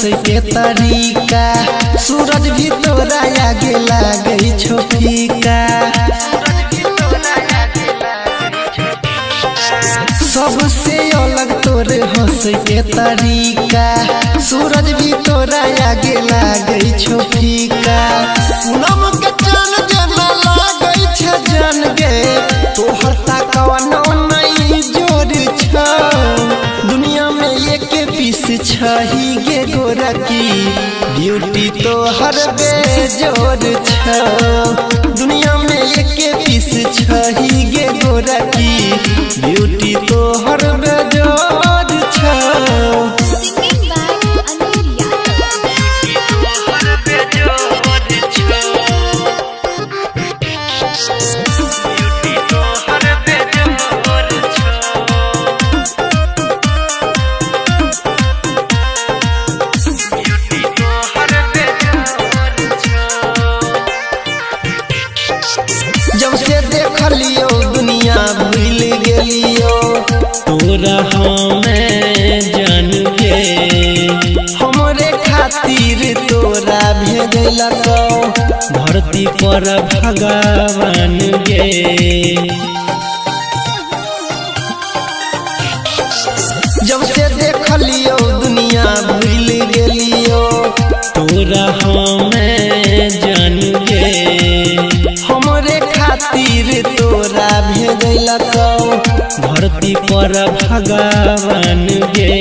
हंस के तरीका, सूरज भी तोरा आगे लागै छौ फीका। सबसे अलग तोर हंस के तरीका, सूरज भी तोरा आगे लागै छौ फीका। पूनम के चान जेना लागै छै जान गे, तोहर ताकवा नहीं जोर छौ। दुनिया में एक पीस छही गे गोरकी, ब्यूटी तोहर बेजोर छौ। दुनिया में एक पीस छही गे गोरकी, ब्यूटी तोहर बेजोर छौ। Singing by Anil Yadav. जब से देखलियो दुनिया भूल गेलियो, तोरा हमें जान गे। हमरे खातिर तोरा भेजलकौ धरती पर भगवान गे। जब से देखलियो दुनिया भूल गेलियो, तोरा हमें जान गे। हमरे खातिर तोरा भेजलकौ धरती पर भगवान गे।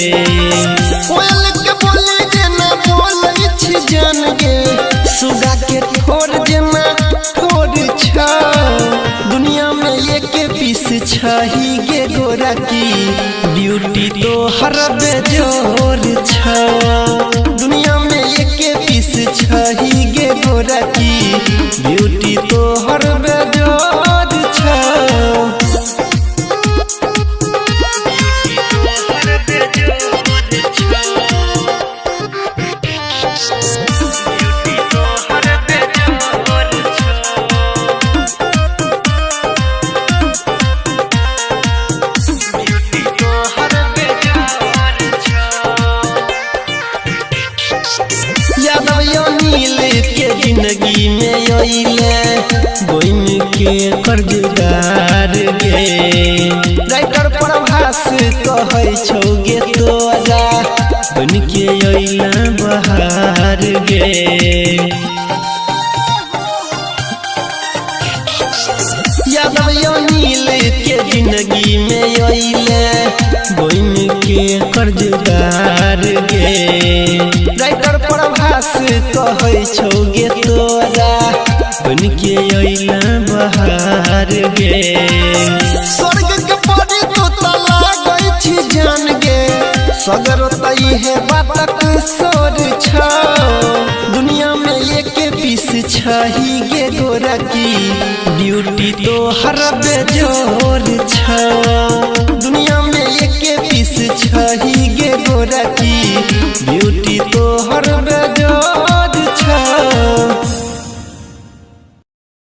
कोयल के बोली जेना बोलै छी जान गे, सुगा के ठोर जेना ठोर छौ। दुनिया में एक पीस छही गे गोरकी, ब्यूटी तोहर बेजोर छौ। दुनिया में एक पीस छही गे गोरकी, ब्यूटी तोहर बेजोर छौ। यादव अनिल के जिंदगी में अइले, बन के कर्जदार गे। राइटर प्रभास कहै छौ गे तोरा, बन के अइला बहार गे। यादव अनिल के जिंदगी में अइले, बन के कर्जदार गे। राइटर प्रभास कहै छौ गे तोरा, बन के अइला बहार गे। स्वर्ग के परी तू त लागै छी जान गे, सगर तइहे बातक सोर छौ। दुनिया में एक पीस छही गे गोरकी, ब्यूटी तोहर बेजोर छौ। दुनिया में एक पीस छही गे गोरकी, ब्यूटी तो